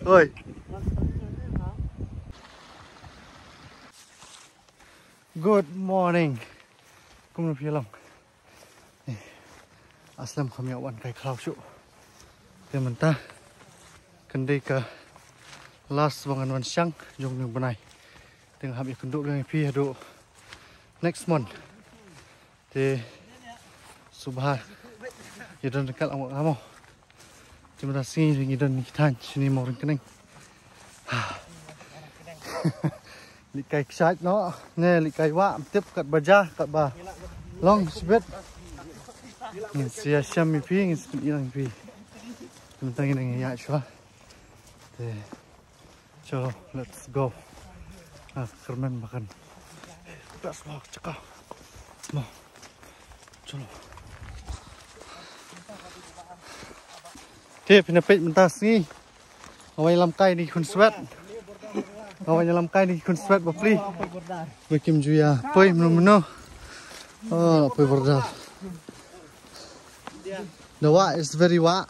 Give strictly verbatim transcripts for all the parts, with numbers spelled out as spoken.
Oi. Good morning. Kumno phi long? Eh, aslem kham ïa wan kai khlaw shuh. Te mynta kan dei ka last ba ngan wan shang jong u bnai. Te nga hap ïa kynduh biang ïa phi haduh next month. Te sngewbha ïa don ryngkat lang, mo. Te mynta sngi ngi don ki thaiñ shane Mawryngkneng. Leit kai kshaid noh ne leit kai wah, ym tip katba jia katba long shibit. Ngin sa ïashem ïa phi, ngin sa pyni lang ïa phi. Te mynta ngin ïaid shuwa. Te chalo, let's go. Ah, kyrmen ba kan. Let's walk, chaka. Mo. Chalo. Te phin ïa peit mynta sngi. Nga wan ïalam kai na ki khun swet. Nga wan ïalam kai na ki khun swet bapli. Ba kim ju ïa poi mynno mynno. Oh, poi border. The wah is very wah.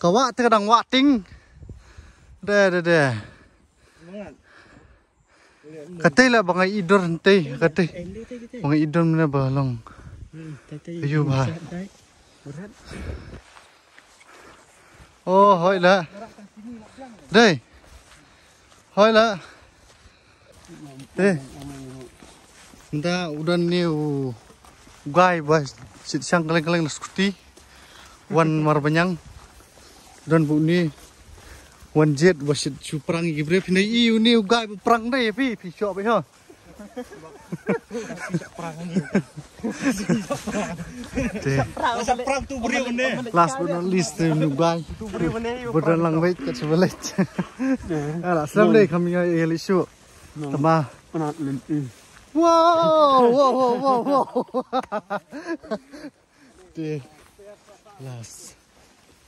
Ka wah te ka dang wah ting. De, de, de. Katei la ba nga i dur hynrei, katei. Ba nga i dur mynne ba long. Ayu ba. Oh, hoi la. Dei. Hoi la. Dei. Nda u don ne u guy ba shit shang kaleng kaleng la scooty. Wan mar banyang. Don bu ni. Wan jet ba shit shu prang ïa ki briew. Phi ne i u ni u guy ba prang dei phi, phi shop ïa. Te. Prang tu briew ne. Last but not least, te u ni u guy. Tu briew ne. Ba don lang wait kat shu ba leit. Ala, salam dei kham ïa ïa li shu. Tama. Wow, wow, wow, wow, wow. Te. Last.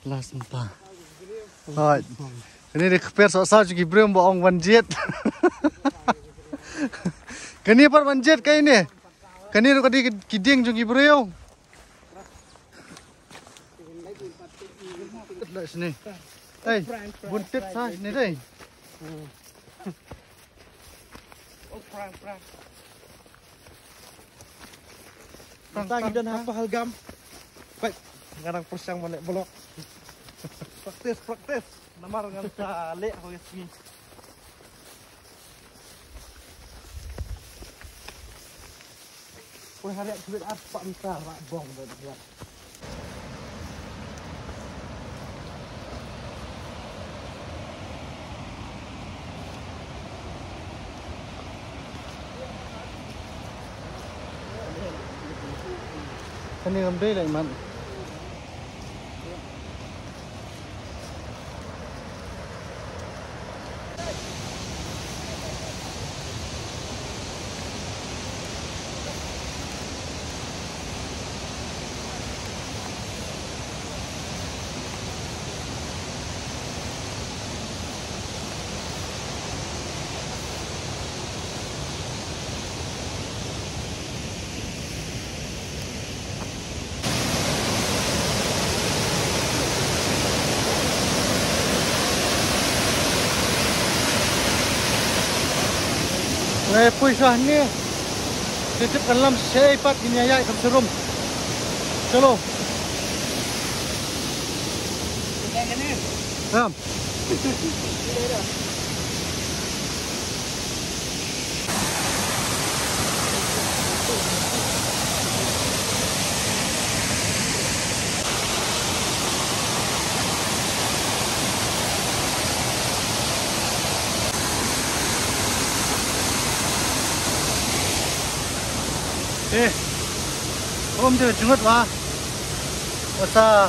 Last mynta. Hoi. Kane dei kper sa sa jong ki briew ba ong wan jet. Kane pat wan jet kane. Kane ruh ka dei ki dieng jong ki briew. Leh sini. Hei, bun tit sa sini dei. Oh, prang, prang. Prang, prang, prang. Kita ngi don ha Pahalgam. Baik, ngan nang pyrshang ban leh vlog. Practice, practice. Namar ngan sa leh ha ka sngi. Poi ha riat kbit ar spah meter, rak bong da riat. Kane kam dei lai man. Ngai pui sah ni. Tip kan lam sei pat ini ayai kam serum. Chalo. Ram. Eh, om de jungot wa. Wasa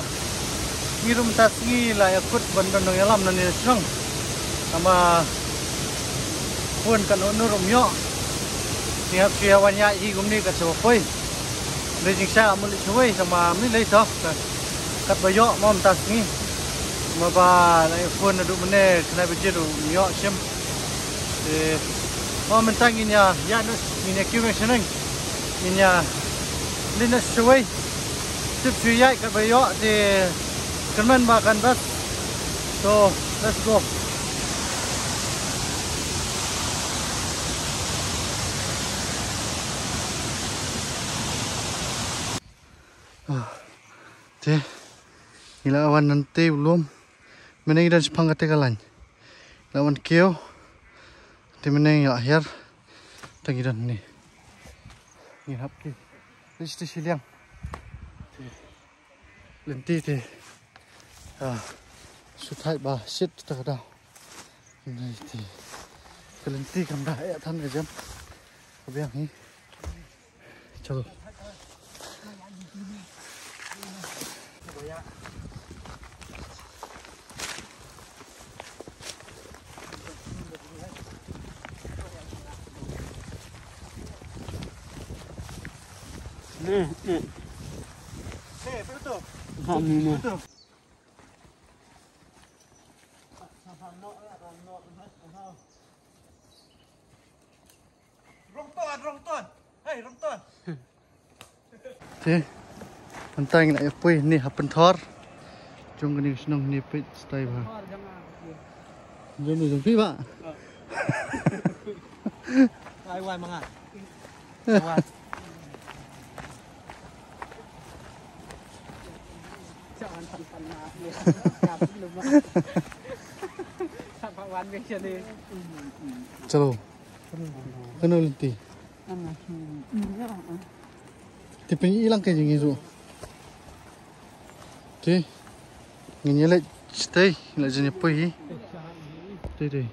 ngi rum ta sngi la ïa kut ban don nongïalam nangne shnong. Tangba phone kan ot nur um ïoh. Ngi hap shu ïa wan ïaid hi kumne kat shaba poi. Dei jingshai amut leit shawei tangba mih lei to. Katba ïoh mo mynta sngi. Tangba la ïa phone naduh mynne khyndai baje ruh um ïoh shim. Te mo mynta ngin ïa ïaid noh, ngin ïa kiew noh shaneng. Ngin ïa leit noh shawei. Tip shu ïaid katba ïoh te kynmaw ba kan best. To Let's go. Ah, te, ngi la wan nangta u lum. Mynne ngi don shaphang kata ka lain. Ngi la wan kiew. Te mynne ngi la hiar. Te ngi don hangne. Ngi hap ki. Te shiti shiliang. Te. Lynti te. Ah, shu thait ba shit ta ka daw. Nai te. Ka lynti kam da ïa than ka jam. Ka biang hi. Chalo. Ni, ni. Ni, betul. Ha, ni, ni. Betul. Wrong turn, wrong turn. Hey, wrong turn. Te, mynta ngi la ïa poi hangne ha pynthor jong kane ka shnong hangne, peit style ba. Jong ni jong phi ba. Ai wai manga. Wai. Chalo. Kano lynti? Te pyn-i lang ka jong ngi ruh. Te. Ngin ïa leit shatei, la jan ïa poi hi. Te te.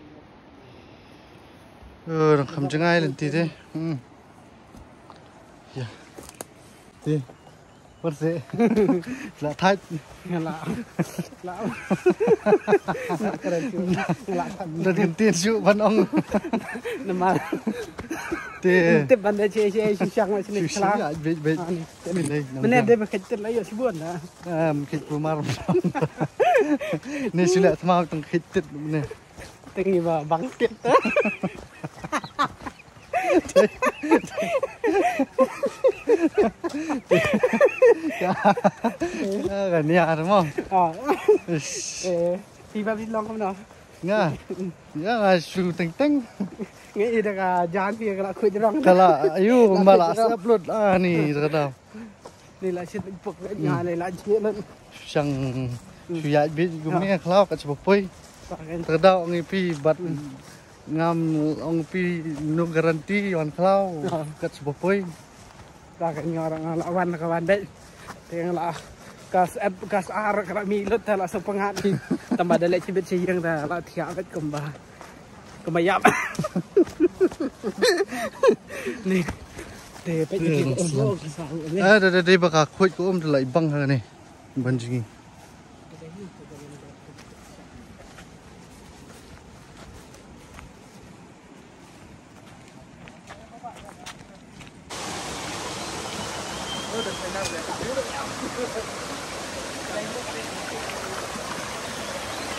Oh, dang kham jngai lynti te. Hmm. Ya. Te. Wat se. La thait. La. La. La kren shu. La. Nda kin tin shu ban ong. Namar. Te. Tip ban da che che shu shang ma sini. Shu shang, ya, bit, bit. Ah, ni. Ni dei, nang. Mane dei ba khit tit la ïoh shibun na. Em, khit pumar. Ni shu la tma tang khit tit ne. Tang ni ba bang tit. Ah, kan ni ar mo. Ah. Ish. Eh, phi ba phi long kumno? Nga. Nga nga shu teng teng. Nga i da ka jan phi ka la khuid rong. Ka la, ayu, ma la upload. Ah, ni, ka da. Ni la shit pok nga ni la jie lan. Shang shu ïa bit kumne khlaw kat shu poi. Terdau ngi pi bat ngam ong pi no guarantee wan khlaw kat shu poi. Ta ka nyor nga la wan ka wan dei. Te nga la kas ep kas ar ka la mi lut ta la so pangat. Tamba da le chibit chi yang ta la thiah bet kumba. Ka ma yap. Ni. Te peit ki ko um ki sa. Ah, da da dei ba ka khuid ko um da la i bang ha ne. Ban jngi.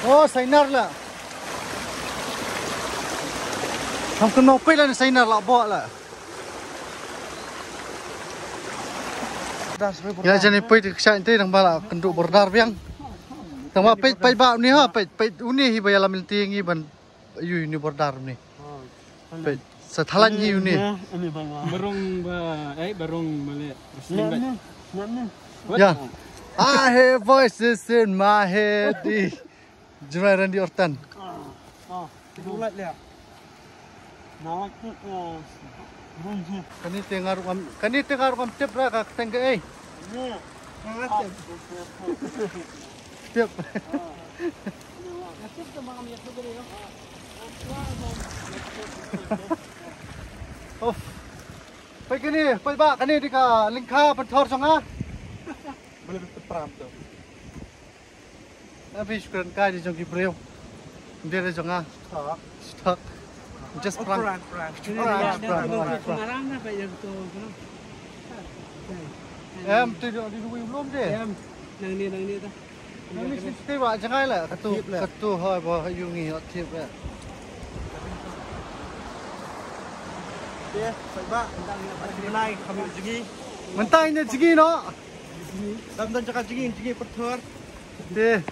Oh, sainar la. Ham kynmaw peit la ne sainar la bok la. Ïa jani peit ka kshaid te dang ba la kynduh border biang. Dang ba peit peit ba uni ha peit peit uni hi ba ïa la mynti ngi ban ïa uni border uni. Peit sa thalan hi uni. Barong ba eh barong ba le. Ya. I hear voices in my head. Jumai Randy Orton. Ah, ah, itu light dia. Nah, itu, eh, bronze. Kani tengah rukom, kani tengah rukom tip ra ka tengah eh. Ini, tengah tip. Tip. Of. Pai kani, pai ba kani di ka lyngkha pynthor jong nga. Boleh betul pram tu. Abi shukran ka jong ki briew. Dia jong nga. Stock. Stock. Just prank. Prank, prank. Prank, prank, prank. Ngarang na ba yang tu. Em, tu dia di dua belum deh. Em, nang ni, nang ni ta. Nang ni sixty ba jangai la. Katu, katu hoi ba yu ngi hot tip la. Deh, pai ba. Nang ni ba. Menai kami jngi. Mentai ni jngi no. Dam dan jaka jngi, jngi pynthor. Deh.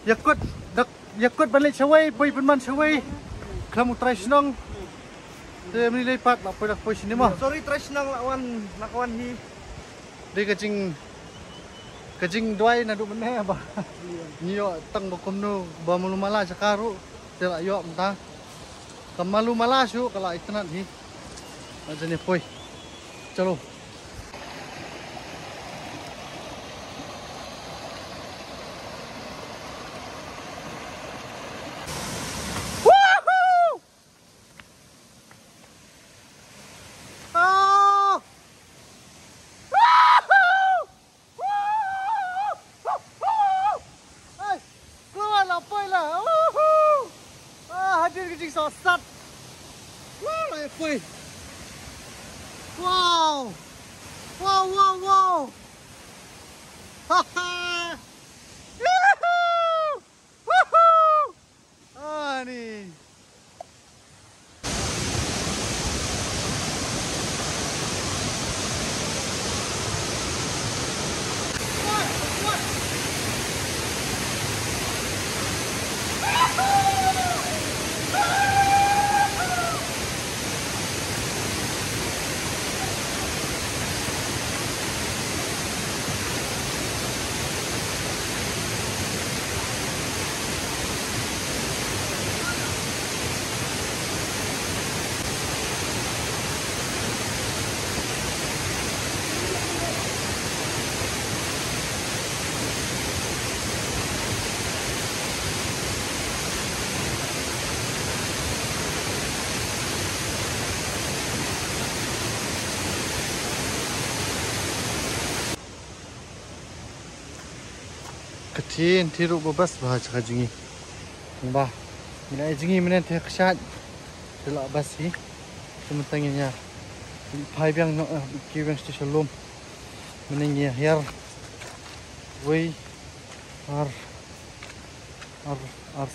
Ïa kut dak Ïa kut ban leit shawei, poi pynban shawei. Khlem u trai shnong. Te mynne leit pat la poi la poi shini mo. Sorry, trai shnong la wan, la wan hi. Dei ka jing, ka jingduwai naduh mynne ba ngi ïoh tang ba kumno ba malu mala jaka ruh te la ïoh mynta. Ka malu mala shuh ka la itynnad hi. Ba jane poi. Chalo. Woohoo! Oh! Woohoo! Woohoo! Ai, keluar lah poi lah. Woohoo! Ah, hadir ke jingsa sat. Wah, lah poi. Wow. Wow, wow, wow. Ha ha. Woohoo! Woohoo! Ah, ni. Ka thie, thie ruh ba best bha sha ka jong ngi. Ba ngi la ïa jong ngi mynne te ka shait. Te la best hi. Te mynta ngin ïa phai biang noh, eh, kiew biang sha lum. Mynne ngi ïa hiar wei ar, ar, ar,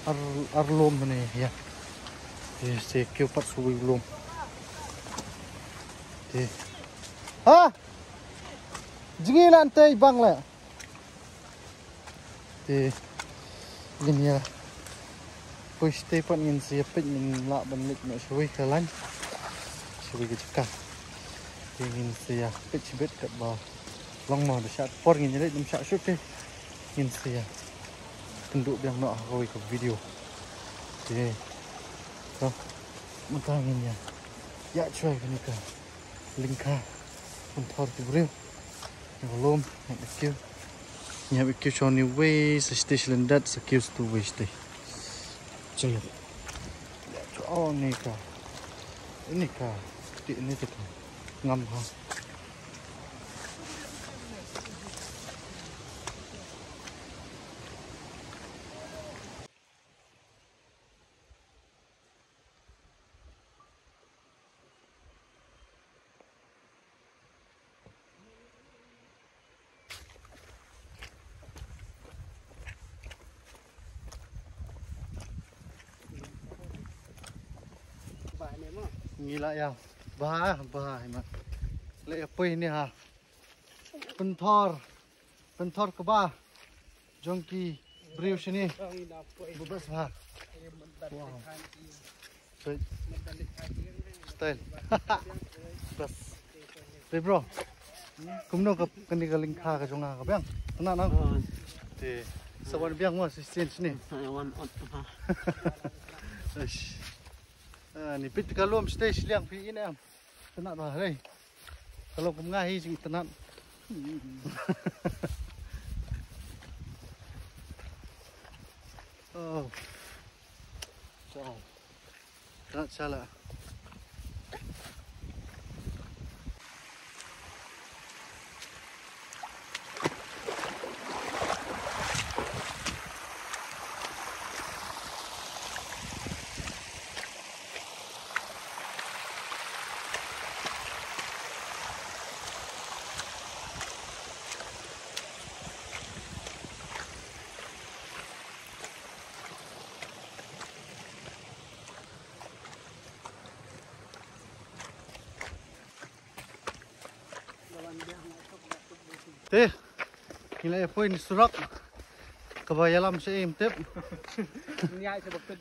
ar, ar lum mynne ïa. Te sa kiew pat sha wei u lum. Te ha! Jngi lan tei bang le. Te ngin ïa poi shatei pat, ngin sa ïa peit, ngin lah ban leit noh shawei ka lain, shawei ka jaka. Te ngin sa ïa peit shibit katba long mo, da shah por ngin ïa leit, ym shah shuh te ngin sa ïa kynduh biang noh ha kawei ka video. Te to mynta ngin ïa ïaid shuwa kane ka lyngkha pynthor ki briew. Ngi lum, ngi kiew. Ngi hap kiew shwa une uwei sa shatei, sha lyndet sa kiew sa uwei shatei. Chalo. Oh, ne ka, ne ka, ti ne ka ngam ha. Ngi la ïa bha, bha hi ma. La ïa poi ne ha. Pynthor. Pynthor kba jong ki briew shane. Ba best bha. Wow. Sweet. Style. Best. Te bro. Kumno ka, kane ka lyngkha ka jong nga ka biang? Kane na. Te sa wan biang mo shisien shane. Sa wan ot ha. Eish. Ah, ni peit ka lum shatei shiliang phi in em. Tynat bha hei. Ka long kum nga hi jingitynnat. Oh. Chao. Tynat shala. Te ngi la ïa poi na surok. Ba ïalam sha im tip.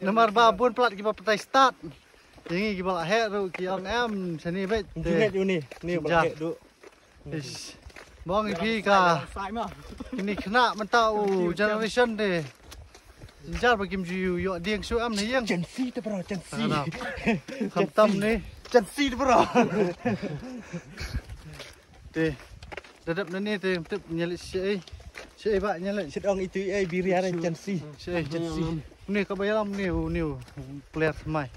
Namar ba bun palat kiba patai start. Ïa ngi kiba la heh ruh ki ong em shane beit. Jingeh uni, ni ba la heh duh. Ish. Bong i phi ka. Kini khynnah mynta u generation de. Jynjar ba kim ju ïoh dieng shu em na ïing. Gen Z te bro, Gen Z. Khamtam ni. Gen Z te bro. Te. Da dep na ni te tip nyalik shi ei. Shi ei ba nyalik. Shit ong itu ei biri are Gen Z. Shi ei Gen Z. Ni ka ba ïalam ni u ni u player mai.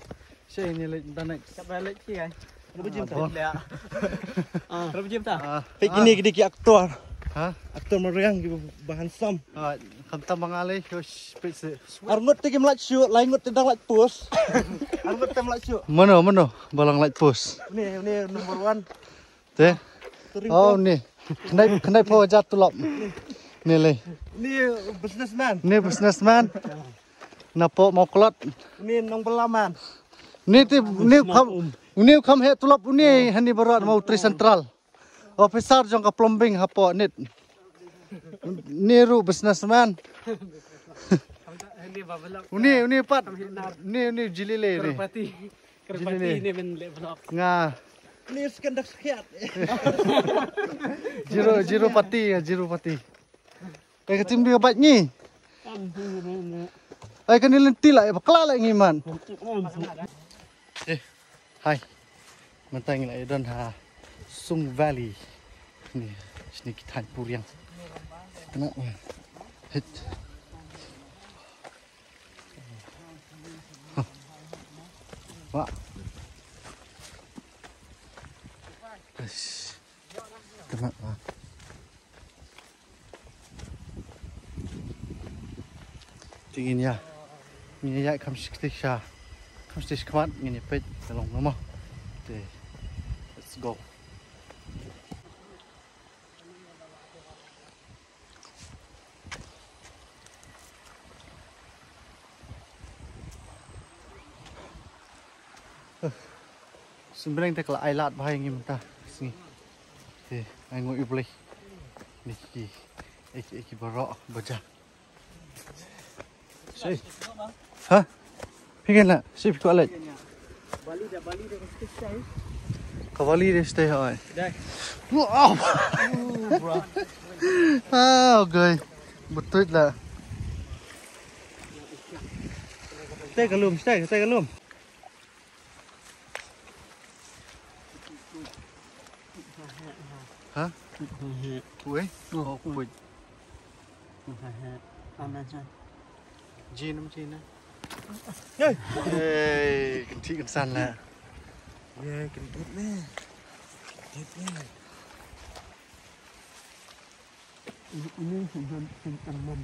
Shi ei nyalik da next. Ka ba lek ki ai. Rabu jim ta. Rabu jim ta. Pek ini ki diki aktor. Ha? Aktor mariang ki ba handsome. Khamtam ba nga lei, yosh, pek se. Arngut te kim lait shu, lai ngut te dang lait pus. Arngut te lait shu. Mano, mano, balang lait pus. Ni, ni number one. Te? Oh, ni. Khnai, khnai pho jat tulop. Ni le. Ni businessman. Ni businessman. Na po mau klot. Ni nong belaman. Ni ti, ni kham, ni kham he tulop ni hani barat mau tri central. Officer jong ka plumbing hapoh nit. Ni ruh businessman. Uni, uni pat. Ni, ni jilile ni. Jilile. Nga. Ni sekendak sekiat. Zero, zero pati, ya, zero pati. Eh, ka tim dia bat ni. Ai ka ni lenti lah, bakla lah ngi man. Eh, hai. Mynta ngi la ïa don ha Sung Valley. Ni, sini ki thaiñ puriang. Kena. Hit. Wah. Kena. Te ngin ïa, ngin ïa ïaid kham sha, kham sha khmat ngin ïa peit ka long namar. Te, let's go. Symbreng te ka la ai lad bha ïa ngi mynta ka sngi. Te ai nguh ïa U Blei. Ni ki, ki, ki baroh ba ja. Sei. Ha? Phi ken la, sei phi kwah leit. Ka Bali de stay hoi. Wow. Ah, okay. Betul lah. Stay ka lum, stay, stay ka lum. Ha? Kuih? Oh, kuih. Jin, jin. Hey, kan thik kan san lah. Ye, kan thik ni. Thik ni. Ini sentang enam.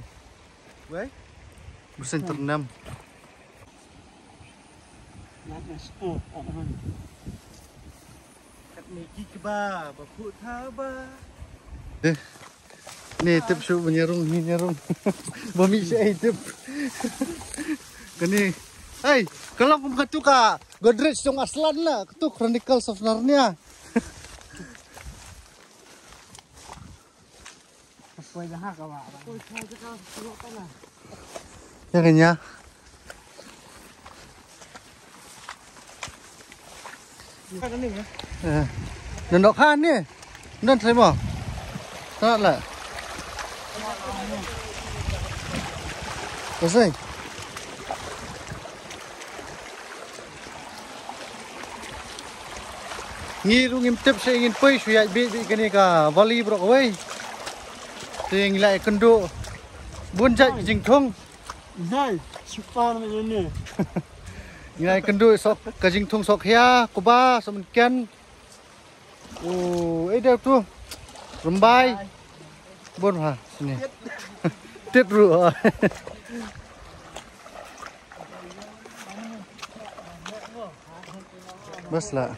Wei? Sentang enam. Kat ni ki keba, ba pu tha ba. Eh. Ni tip shu ba nyarung, ni nyarung. Ba mi shu ai tip. Kani. Hey, kalau kum katu ka Godrej jong Aslan la, katu Chronicles of Narnia. Ïa kane. Eh. Nandok han ni. Nan trei mo. Sangat lah. Pasai. Ngi ruh ngim tip sha ngin poi shu ïaid beit beit kane ka valley baroh kawei. Te ngi la ïakynduh bun jait ka jingthung. Nai, super mane. Ngi la ïakynduh sok ka jingthung sok hia, kuba, sok mynken. Oh, eh, dah tu. Rembai. Bon ha sini. Tit ruh. Bas lah.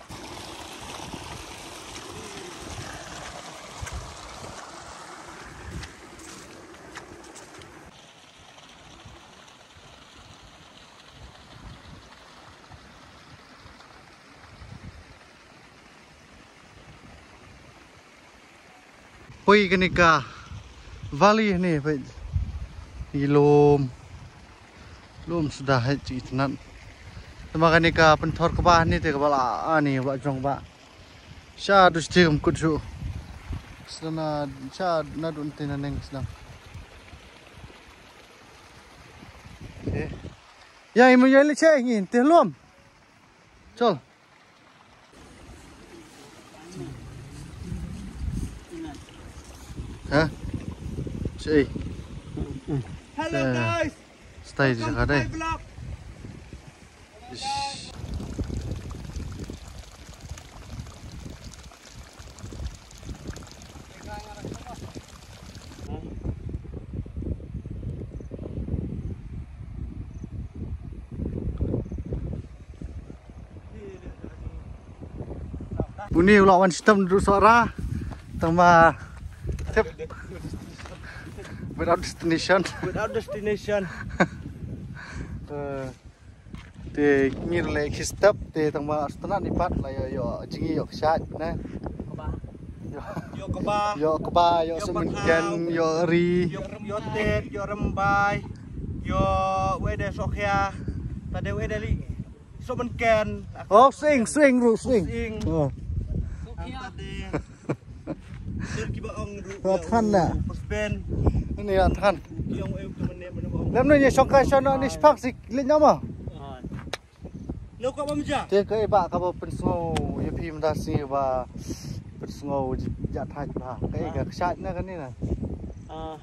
Poi kane ka valley ne peit. Ni lum. Lum suda hai ci itynnat. Te ma kane ka pynthor kba ni te kaba la ani ba jong ba. Sha du sti kam kut shu. Sdana sha na dun te na neng sdang. Okay. Ya imu ya le che ngi te lum. Chol. Ha? Sei. Hello guys. Stay di sana deh. Uni u la wan shitom du sora. Tang ma tip. Without destination. Without destination. Eh, te ngir le ki step te tang ma stana ni pat la yo yo jingi yo kshat ne. Yo kba. Yo kba yo semen ken yo ri. Yo tet yo rembai. Yo wede sokhia. Tade wede li. Soben ken. Oh, swing, swing, ru, swing. Swing. Oh. Tadi. Tadi kiba ong ru. Rat han na. Puspen. Ini rat han. Kiong em tu mene mene ong. Lem ni shongkai shono ni spak sik lin nama. Lo ka bam ja. Te ka iba ka ba pensngo ya phi mda si ba pensngo ja thaj ba. Ka iba ka shaj na ka ni na. Ah.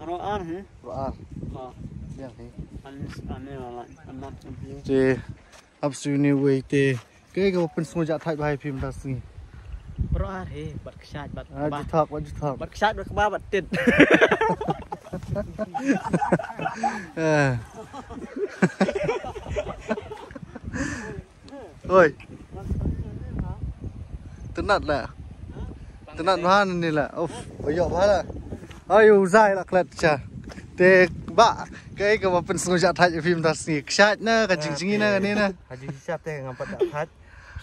Ro ar he. Ro ar. Ah. Yang he. Anis ane wala. Amat. Te Ap su ni wei te. Ke ka pyn sngew ja thait bha ïa phi mynta sngi. Bro ar he, bad kshaid bad kba. Ju thok, bad ju thok. Bad kshaid bad kba bad tit. Eh. Oi. Tynat la. Tynat bha ni la. Uf, ba ïoh bha la. Ai u zai la klet cha. Te ba, ke ka ba pyn sngew ja thait ïa phi mynta sngi. Kshaid na ka jingjngi na ka ni na. Haji shisha te ngam pat da thait.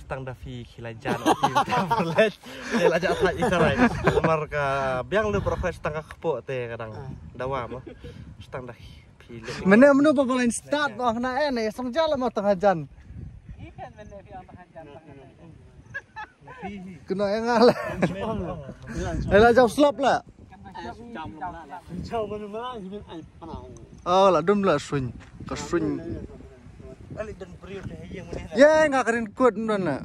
Stang da phi ki la jan o phi ta perlet. Te la ja thait ita rai. Mar ka biang lu bro khoi stang ka kpo te kadang. Dawa mo. Stang da phi le. Mene mene ba balain start ba khna en e song jala mo tang hajan. Kena engal. Ela jauh slap la. Oh, la dum la suñ. Ka suñ. Ye nga kren kut ndon la.